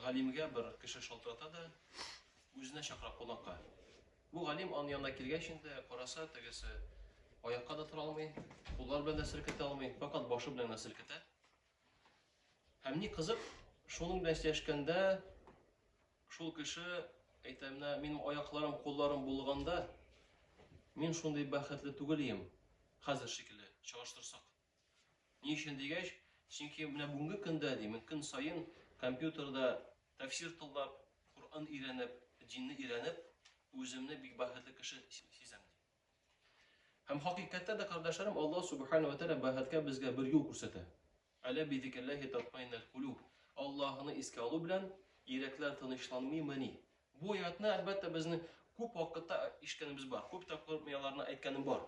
галимгә бер кеше шалтырата да, үзенә чакыра кунакка. Бу галим аның янына килгәч инде, караса, тегесе аякка да тора алмый, куллар белән дә селкетә алмый, фәкать башы белән генә селкетә. Һәм ни кызык, шуның белән сөйләшкәндә шул кеше әйтә, менә минем аякларым, кулларым булганда, мин шундый бәхетле түгел идем, хәзер шикелле, чагыштырсак. Ни өчен дигәч, чөнки менә бүгенге көндә, ди, мин көн саен компьютерда тәфсир тыңлап, Коръән өйрәнеп, динне өйрәнеп, үземне бик бәхетле кеше сизәм, ди. Һәм хакыйкатьтә дә, кардәшләрем, Аллаһ субхана ва тәгалә бәхеткә безгә бер юл күрсәтә. Әлә бизикриллаһи татмаиннал кулуб. Аллаһны искә алу белән йөрәкләр тынычланмыймыни? Бу аятны, әлбәттә, безнең күп вакытта ишеткәнебез бар, күп тапкыр мин аларны әйткәнем бар.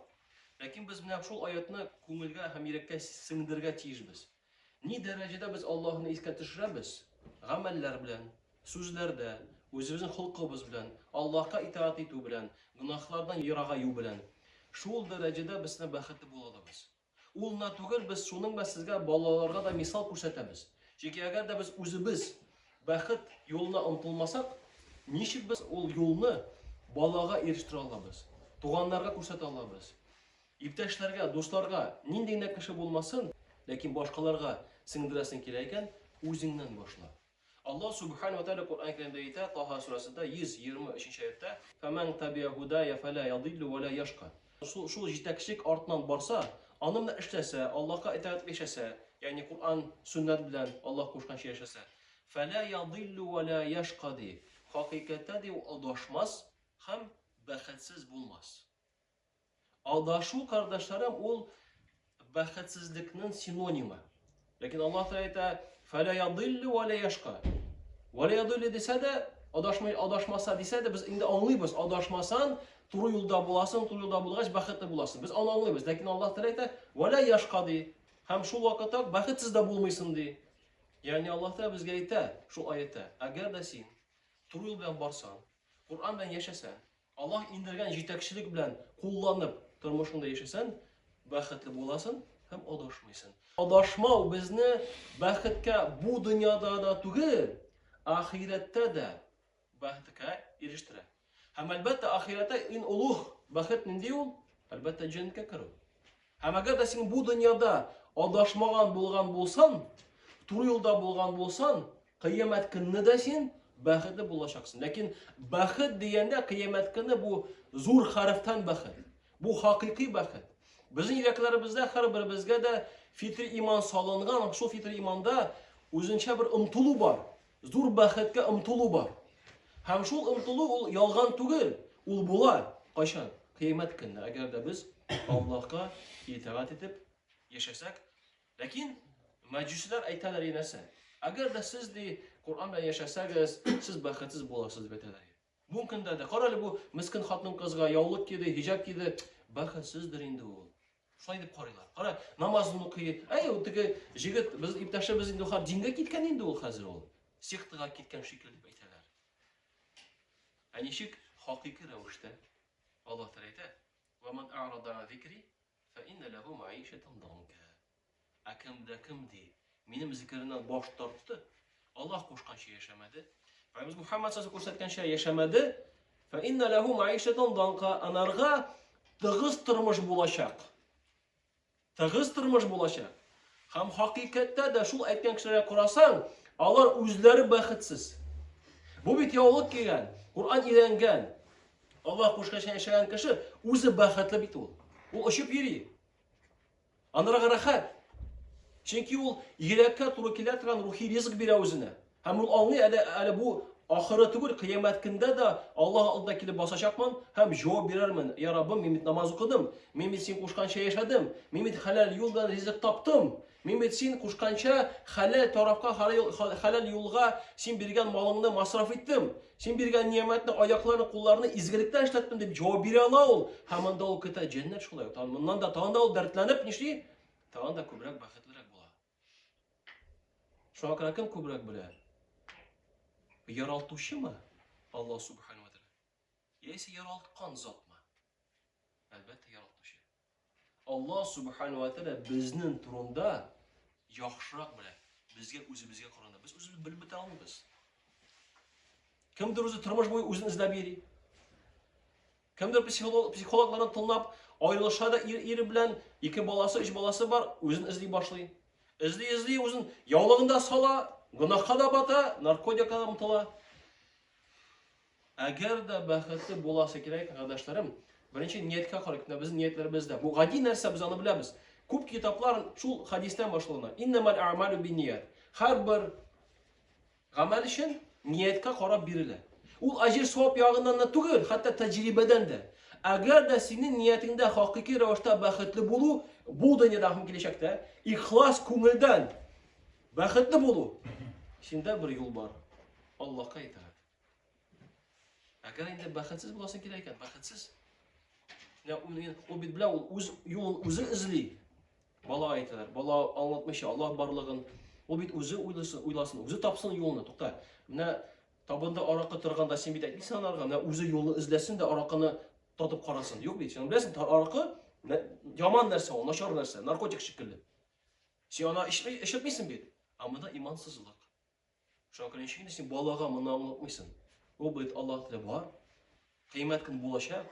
Ләкин без менә шул аятны күңелгә һәм йөрәккә сеңдерергә тиешбез. Ни дәрәҗәдә без Аллаһны искә төшерәбез? Гамәлләр белән, сүзләрдә, үзебезнең холкыбыз белән, Аллаһка итагать итү белән, гөнаһлардан ерагаю белән. Шул дәрәҗәдә без бәхетле була алабыз. Ул гына түгел, без шуның белән сезгә балаларга да мисал күрсәтәбез. Чөнки әгәр дә без үзебез бәхет юлына омтылмасак, ничек без ул юлны балага ирештерә алабыз, туганнарга күрсәтә алабыз, иптәшләргә, дусларга, нинди генә кеше булмасын, ләкин башкаларга сеңдерәсең килә икән, үзеңнән башла. Аллаһ Субхану ва Тааля Коръән Кәримдә әйтә, Таһа сүрәсендә 123 аятта, "Фәмән табиа һудая фәлә ядиллу ва ла яшка". Шул, шул җитәкчелек артыннан барса, аны менә эшләсә, Аллаһка итагать итеп яшәсә, ягъни Коръән, сөннәт белән Аллаһ кушканча яшәсә, фәлә ядиллу ва ла яшка ди. Хакыйкатьтә ди ул адашмас һәм бәхетсез булмас. Алдашу, кардәшләрем, ул бәхетсезлекнең синонимы. Ләкин Аллаһ Тәгалә әйтә, "Фәлә ядиллу ва ла яшка". Ва ла ядиллу дисә дә, адашмый, адашмаса дисә дә, без инде аңлыйбыз, адашмасаң, туры юлда буласың, туры юлда булгач, бәхетле буласың. Без аны аңлыйбыз. Ләкин Аллаһ Тәгалә әйтә, "Ва ла яшка" ди. Һәм шул вакытта бәхетсез дә булмыйсың ди. Ягъни Аллаһ Тәгалә безгә әйтә шул аятта, әгәр дә син туры юл белән барсаң, Коръән белән яшәсәң, Аллаһ индергән җитәкчелек белән кулланып тормышыңда яшәсәң, бәхетле буласың һәм адашмыйсың. Адашмау безне бәхеткә бу дөньяда да түгел, ахирәттә дә бәхеткә ирештерә. Һәм әлбәттә, ахирәттә иң олуг бәхет нинди ул? Әлбәттә, җәннәткә керү. Һәм әгәр дә син бу дөньяда адашмаган булган булсаң, туры юлда булган булсаң, кыямәт көнне дә син бәхетле булачаксың. Ләкин бәхет дигәндә кыямәт көне бу зур хәрефтән бәхет. Бу хакыйкый бәхет. Безнең йөрәкләребездә һәрберебезгә дә фитри иман салынган, шул фитри иманда үзенчә бер омтылу бар. Зур бәхеткә омтылу бар. Һәм шул омтылу ул ялган түгел, ул була. Кайчан? Кыямәт көнне, әгәр дә без Аллаһка итагать итеп яшәсәк. Ләкин мәҗүсиләр әйтәләр нәрсә? Әгәр дә сез ди Коръән белән яшәсәгез, сез бәхетсез буласыз дип әйтәләр. Бу көндә дә кара әле бу мескен хатын-кызга яулык киде, хиҗап киде, бәхетсездер инде ул. Шулай дип карыйлар. Кара, намазын укый. Әй, ул теге җегет, без иптәшебез инде хәзер дингә киткән инде ул хәзер ул. Сектага киткән шикелле дип әйтәләр. Ә ничек хакыйкый рәвештә Аллаһ Тәгалә әйтә: "Ва ман а'рада ан зикри, фа инна лаху маишатан данка". Ә кем дә кем ди, минем зикеремнән баш тартты, Аллаһ кушканча яшәмәде, Пәйгамбәребез Мухаммад саллаллаху күрсәткәнчә яшәмәде, фа инна лаху маишатан данка, анарга тыгыз тормыш булачак. Тыгыз тормыш булачак. Һәм хакыйкатьтә дә шул әйткән кешеләргә карасаң, алар үзләре бәхетсез. Бу бит яулык кигән, Коръән өйрәнгән, Аллаһ кушканча яшәгән кеше үзе бәхетле бит ул. Ул очып йөри. Анарга рәхәт. Чөнки ул йөрәккә туры килә торган рухи ризык бирә үзенә. Һәм ул аңлый, әле, әле бу ахыры түгел, кыямәт көндә дә Аллаһ алдында килеп басачакмын һәм җавап бирәрмен. Я Раббым, мин бит намаз укыдым, мин бит син кушканча яшәдем, мин бит хәләл юл белән ризык таптым, мин бит син кушканча хәләл тарафка, хәләл юлга син биргән малыңны масраф иттем. Син биргән ниәмәтне, аякларны, кулларны изгелектә эшләттем дип җавап бирә ала ул. Һәм анда ул көтә җәннәт шулай. Тагын моннан да тагын да ул дәртләнеп нишли? Тагын да күбрәк бәхетлерәк була. Шуңа күрә кем күбрәк белә? Яралтучымы? Аллаһ субхану ва тәгалә. Яисә яралткан затмы? Әлбәттә, яралтучы. Аллаһ субхану ва тәгалә безнең турында яхшырак белә. Безгә үзебезгә караганда. Без үзебез белеп бетә алмыйбыз. Кемдер үзе тормыш буе үзен эзләп йөри. Кемдер психолог, психологларны тыңлап, аерылыша да ир, ире белән, ике баласы, өч баласы бар, үзен эзли башлый. Эзли, эзли, үзен яулыгын да сала, гөнаһка да бата, наркотикка да омтыла. Әгәр дә бәхетле буласы килә икән, кардәшләрем, беренче нияткә карыйк. Менә безнең ниятләребездә. Бу гади нәрсә, без аны беләбез. Күп китаплар шул хадистән башлана. Иннамал а'малу бинният. Һәрбер гамәл өчен нияткә карап бирелә. Ул әҗер савап ягыннан да түгел, хәтта тәҗрибәдән дә. Әгәр дә синең ниятеңдә хакыйки рәвештә бәхетле булу, бу дөньяда һәм киләчәктә ихлас күңелдән бәхетле булу, синдә бер юл бар. Аллаһка итагать. Әгәр инде бәхетсез буласың килә икән, бәхетсез. Менә ул бит белә, ул үз юлын үзе эзли. Бала әйтәләр, бала аңлатмыйча Аллаһ барлыгын, ул бит үзе уйласын, уйласын, үзе тапсын юлны. Тукта. Менә табында аракы торганда син бит әйтмисең аларга, менә үзе юлны эзләсен дә аракыны татып карасын. Юк бит, син беләсең, аракы яман нәрсә ул, начар нәрсә, наркотик шикелле. Син аны эчертмисең бит. Ә монда имансызлык. Шуңа күрә ничек инде син балага моны аңлатмыйсың? Ул бит Аллаһ теле бар. Кыямәт көне булачак.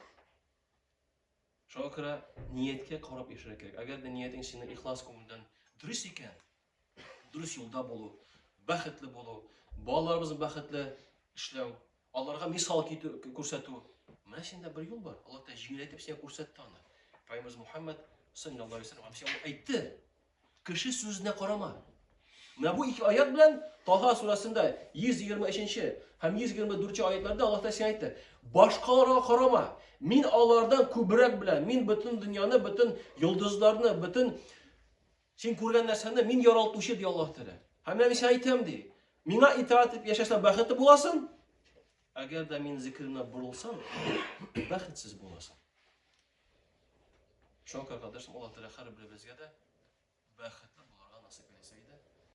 Шуңа күрә нияткә карап яшәргә кирәк. Әгәр дә ниятең синең ихлас күңелдән дөрес икән, дөрес юлда булу, бәхетле булу, балаларыбызны бәхетле эшләү, аларга мисал китү, күрсәтү. Менә синдә бер юл бар. Аллаһ Тәгалә җиңеләйтеп сиңа күрсәтте аны. Пәйгамбәребез Мухаммад саллаллаһу алейһи вәсәлләм сиңа әйтте. Кеше сүзенә карама. Менә бу ике аят белән Таһа сүрәсендә 123 һәм 124 аятларда Аллаһ Тәгалә сиңа әйтте: "Башкаларга карама. Мин алардан күбрәк беләм. Мин бөтен дөньяны, бөтен йолдызларны, бөтен син күргән нәрсәне мин яралтучы, ди Аллаһ Тәгалә. Һәм мин сиңа әйтәм, ди. Миңа итаать итеп яшәсәң, бәхетле буласың. Әгәр дә мин зикеремнән борылсаң, бәхетсез буласың. Шуңа күрә, кардәшем, Аллаһ Тәгалә һәрберебезгә дә бәхетле булырга насыйп әйләсә иде.